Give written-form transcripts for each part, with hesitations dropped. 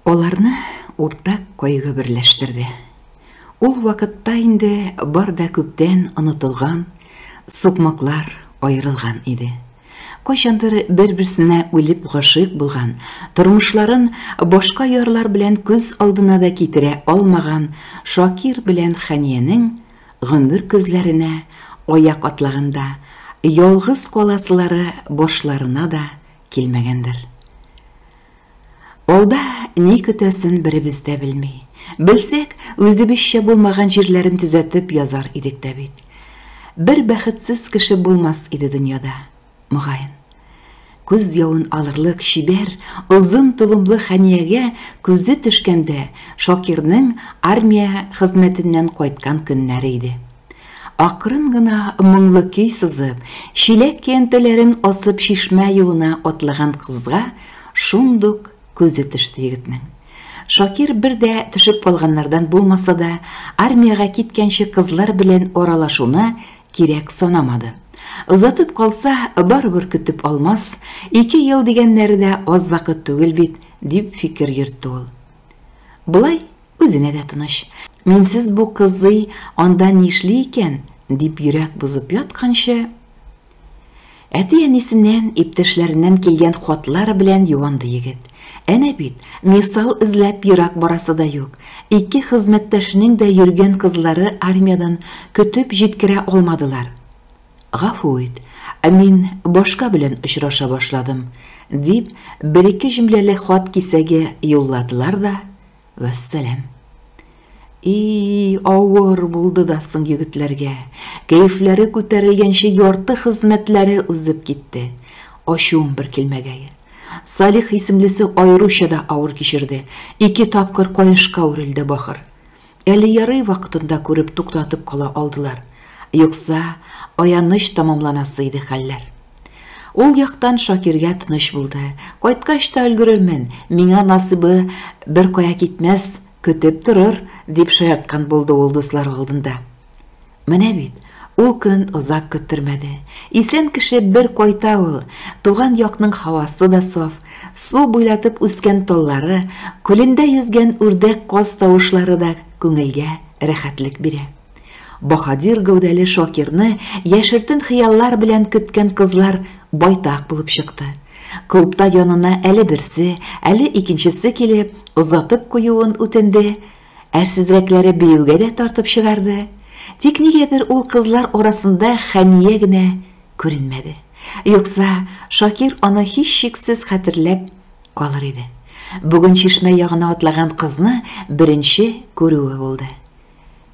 Аларны уртак кайгы берләштерде. Ул вакытта инде бар да күптән онытылган, сукмаклар аерылган иде. Кайчандыр бер-берсенә үлеп гашыйк булган, тормышларын башка ярлар белән күз алдына да китерә алмаган Шакир белән Хәниянең гомер көзләренә аяк атлаганда ялгыз каласылары башларына да килмәгәндер. Алда ни көтәсен беребез дә белми. Белсәк, үзебезчә булмаган җирләрен төзәтеп язар идек тә бит. Бер бәхетсез кеше булмас иде дөньяда, мөгаен. Күз явын алырлык чибәр, озын толымлы Хәниягә күзе төшкәндә, Шакирның армия хезмәтеннән кайткан көннәре иде. Акрын гына моңлы көй сузып, чиләк-көянтәләрен асып чишмә юлына атлаган кызга Шундук күзе төште егетнең. Шакир бер дә төшеп калганнардан булмаса да, армиягә киткәнче кызлар белән аралашуны кирәк санамады. Озатып калса, барыбер көтеп алмас, ике ел дигәннәре дә аз вакыт түгел бит, дип фикер йөртте ул. Болай үзенә дә тыныч. Минсез бу кызый анда нишли икән, дип йөрәк бозып ятканчы, Әти-әнисеннән, иптәшләреннән килгән хатлар белән юанды егет. Әнә бит, мисал эзләп ерак барасы да юк. Ике хезмәттәшенең дә йөргән кызлары армиядән көтеп җиткерә алмадылар. Гафу ит, мин башка белән очраша башладым, дип, бер-ике җөмләле хат кисәге юлладылар да, Вәссәлам. И, авыр булды да соң егетләргә. Кәефләре күтәрелгәнче ярты хезмәтләре узып китте. Ачуым бер килмәгәе. Салих исемлесе аеруча да авыр кичерде. Ике тапкыр каешка үрелде бахыр. Әле ярый вакытында күреп туктатып кала алдылар. Юкса, аяныч тәмамланасы иде хәлләр. Ул яктан Шакиргә тыныч булды. Кайткач та өлгерермен, миңа насыйбы беркая китмәс, көтеп торыр, дип шаярткан булды ул дуслары алдында. Менә бит, ул көн озак көттермәде. Исән кеше бер кайта ул. Туган якның һавасы да саф, су буйлатып үскән таллары, күлендә йөзгән үрдәк-каз тавышлары да күңелгә рәхәтлек бирә. Баһадир гәүдәле Шакирны яшертен хыяллар белән көткән кызлар байтак булып чыкты. Клубта янына әле берсе, әле икенчесе килеп, озатып куюын үтенде, әрсезрәкләре биюгә дә тартып чыгарды. Тик нигәдер ул кызлар арасында Хәния генә күренмәде. Юкса, Шакир аны һичшиксез хәтерләп калыр иде. Бүген чишмә ягына атлаган кызны беренче күрүе булды.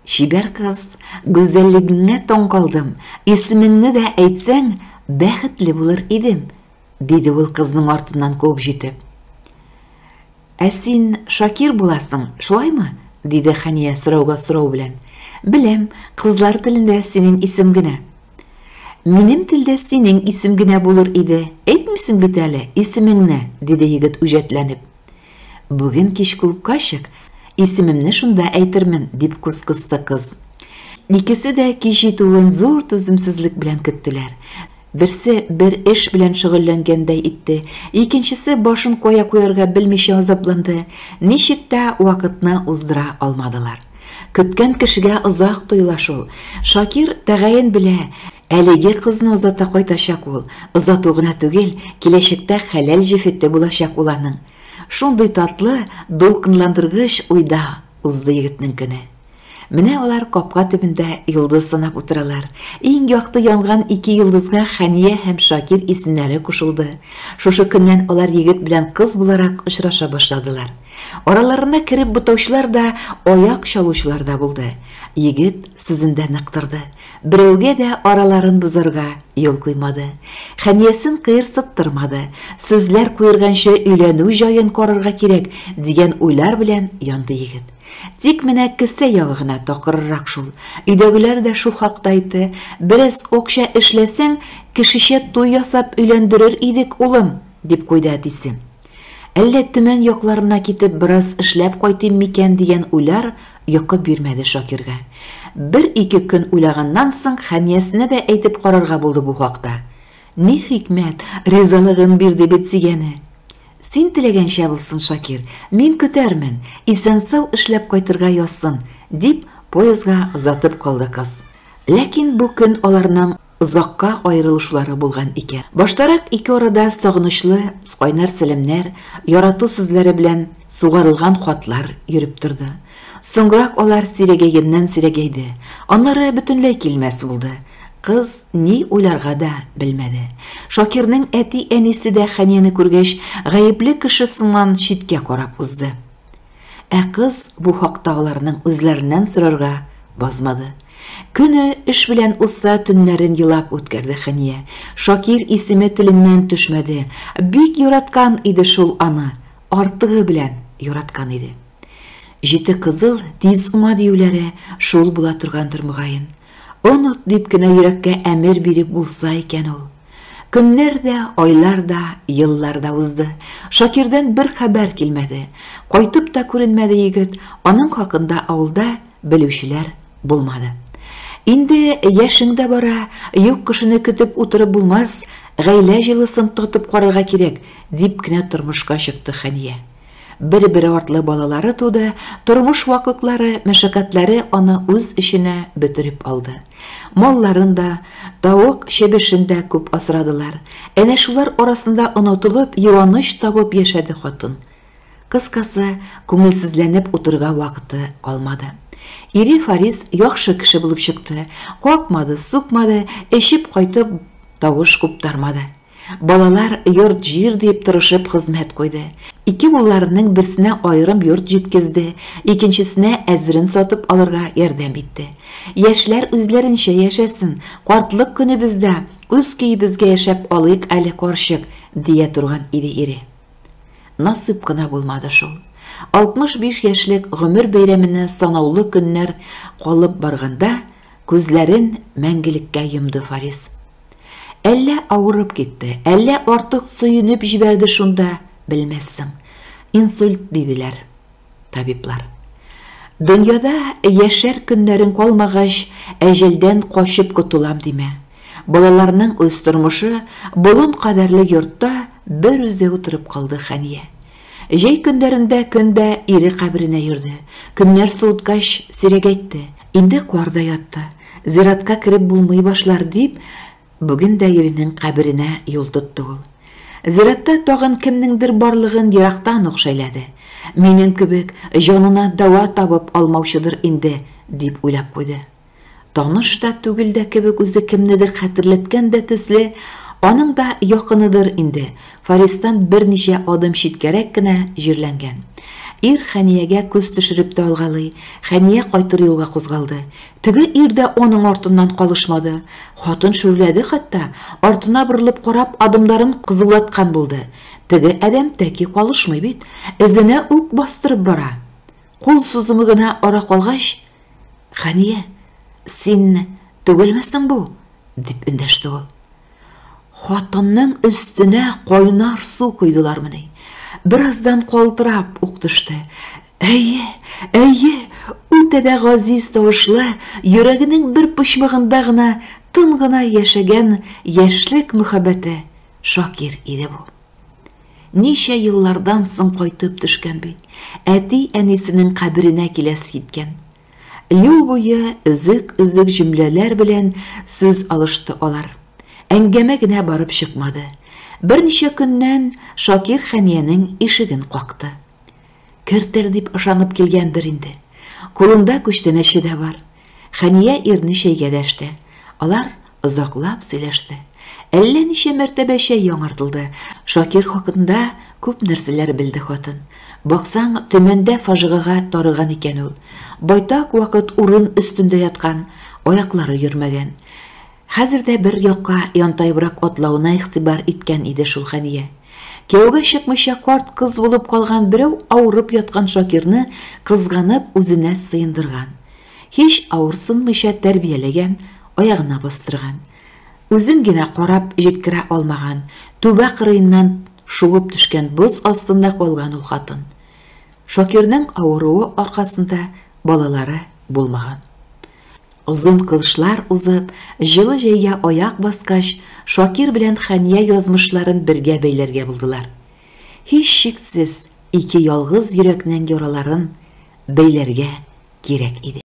Чибәр кыз, гүзәллегеңә таң калдым, исемеңне дә әйтсәң, бәхетле булыр идем, диде ул кызның артыннан куып җитеп. Ә син Шакир буласың, шулаймы? диде Хәния сорауга сорау белән. Беләм, кызлар телендә синең исем генә. Минем телдә синең исем генә булыр иде, әйтмисең бит әле исемеңне, диде егет үҗәтләнеп. Бүген кич клубка чык, исемемне шунда әйтермен, дип күз кысты кыз. Икесе дә кич җитүен зур түземсезлек белән көттеләр. Берсе бер эш белән шөгыльләнгәндәй итте, икенчесе башын кая куярга белмичә азапланды, ничек тә вакытны уздыра алмадылар. Көткән кешегә озак тоела шул. Шакир тәгаен белә, әлеге кызны озата кайтачак ул. Озату гына түгел, киләчәктә хәләл җефете булачак ул аның. Шундый татлы, дулкынландыргыч уйда узды егетнең көне. Менә алар капка төбендә йолдыз санап утыралар. Иң якты янган ике йолдызга Хәния һәм Шакир исемнәре кушылды. Шушы көннән алар егет белән кыз буларак очраша башладылар. Араларына кереп бутаучылар да, аяк чалучылар да булды. Егет сүзендә нык торды. Берәүгә дә араларын бозарга юл куймады. Хәниясен кыерсыттырмады. Сүзләр куерганчы өйләнү җаен карарга кирәк, дигән уйлар белән янды егет. Тик менә кесә ягы гына такыррак шул. Өйдәгеләр дә шул хакта әйтте. Бераз акча эшләсәң, кешечә туй ясап өйләндерер идек, улым, дип куйды әтисе. Әллә Төмән якларына китеп бераз эшләп кайтыйм микән дигән уйлар йокы бирмәде Шакиргә. Бер-ике көн уйлаганнан соң Хәниясенә дә әйтеп карарга булды бу хакта. Ни хикмәт, ризалыгын бирде бит сөйгәне. Син теләгәнчә булсын, Шакир, мин көтәрмен, исән-сау эшләп кайтырга язсын, дип, поездга озатып калды кыз. Ләкин бу көн аларның озакка аерылышулары булган икән. Баштарак ике арада сагынычлы кайнар сәламнәр, ярату сүзләре белән сугарылган хатлар йөреп торды. Соңрак алар сирәгәйгәннән-сирәгәйде, аннары бөтенләй килмәс булды. Кыз ни уйларга да белмәде. Шакирның әти-әнисе дә Хәнияне күргәч, гаепле кеше сыман читкә карап узды. Ә кыз бу хакта аларның үзләреннән сорарга базмады. Көне эш белән узса, төннәрен елап үткәрде Хәния. Шакир исеме теленнән төшмәде. Бик яраткан иде шул аны, артыгы белән яраткан иде. Җете кызыл тиз уңа диюләре шул була торгандыр мөгаен. Оныт дип кенә йөрәккә әмер биреп булса икән ул. Көннәр дә, айлар да, еллар да узды. Шакирдән бер хәбәр килмәде. Кайтып та күренмәде егет, аның хакында авылда белүчеләр булмады. Инде яшең дә бара, юк кешене көтеп утырып булмас, гаилә җылысын татып карарга кирәк, дип кенә тормышка чыкты Хәния. Бер-бер артлы балалары туды, тормыш ваклыклары, мәшәкатьләре аны үз эченә бөтереп алды. Малларын да, тавык чебешен дә күп асрадылар. Әнә шулар арасында онытылып, юаныч табып яшәде хатын. Кыскасы, күңелсезләнеп утырырга вакыты калмады. Ире Фарис яхшы кеше булып чыкты. Какмады, сукмады, эчеп кайтып тавыш куптармады. Балалар йорт-җир дип тырышып хезмәт куйды. Ике улларының берсенә аерым йорт җиткезде, икенчесенә әзерен сатып алырга ярдәм итте. Яшьләр үзләренчә яшәсен, картлык көнебездә үз көебезгә яшәп алыйк әле, карчык, дия торган иде ире. Насыйп кына булмады шул. 65 яшьлек гомер бәйрәменә санаулы көннәр калып барганда, күзләрен мәңгелеккә йомды Фарис. Әллә авырып китте, әллә артык сөенеп җибәрде шунда, белмәссең. Инсульт диделәр табиблар. Дөньяда яшәр көннәрең калмагач, әҗәлдән качып котылам димә. Балаларның үз тормышы, болын кадәрле йортта бер үзе утырып калды Хәния. Җәй көннәрендә көн дә ире каберенә йөрде. Көннәр суыткач, сирәгәйтте. Инде кар да ятты. Зиратка кереп булмый башлар дип, бүген дә иренең каберенә юл тотты ул. Зиратта тагын кемнеңдер барлыгын ерактан ук шәйләде. Минем кебек җанына дәва табып алмаучыдыр инде, дип уйлап куйды. Таныш та түгел дә кебек үзе кемнедер хәтерләткән дә төсле, аның да якыныдыр инде. Фаристан берничә адым читкәрәк кенә җирләнгән. Ир Хәниягә күз төшереп тә алгалый. Хәния кайтыр юлга кузгалды. Теге ир дә аның артыннан калышмады. Хатын шүрләде хәтта, артына борылып карап, адымнарын кызулаткан булды. Теге адәм тәки калышмый бит, эзенә үк бастырып бара. Кул сузымы гына ара калгач, Хәния, син түгелме соң бу? дип эндәште ул. Хатынның өстенә кайнар су койдылармыни. Бераздан калтырап ук төште. Әйе, әйе, үтә дә газиз тавышлы, йөрәгенең бер почмагында гына тын гына яшәгән яшьлек мөхәббәте Шакир иде бу. Ничә еллардан соң кайтып төшкән бит. Әти-әнисенең каберенә киләсе киткән. Юл буе өзек-өзек җөмләләр белән сүз алышты алар. Әңгәмә генә барып чыкмады. Берничә көннән Шакир Хәниянең ишеген какты. Кертер дип ышанып килгәндер инде. Кулында күчтәнәче дә бар. Хәния ирне чәйгә дәште. Алар озаклап сөйләште. Әллә ничә мәртәбә чәй яңартылды. Шакир хакында күп нәрсәләр белде хатын. Баксаң, Төмәндә фаҗигагә тарыган икән ул. Байтак вакыт урын өстендә яткан, аяклары йөрмәгән. Хәзер дә бер якка янтаебрак атлавына игътибар иткән иде шул Хәния. Кияүгә чыкмыйча карт кыз булып калган берәү авырып яткан Шакирны кызганып үзенә сыендырган. Һич авырсынмыйча тәрбияләгән, аягына бастырган. Үзен генә карап җиткерә алмаган, түбә кырыеннан шуып төшкән боз астында калган ул хатын. Шакирның авыруы аркасында балалары булмаган. Озын кышлар узып, җылы җәйгә аяк баскач, Шакир белән Хәния язмышларын бергә бәйләргә булдылар. Һичшиксез, ике ялгыз йөрәкнең яраларын бәйләргә кирәк иде.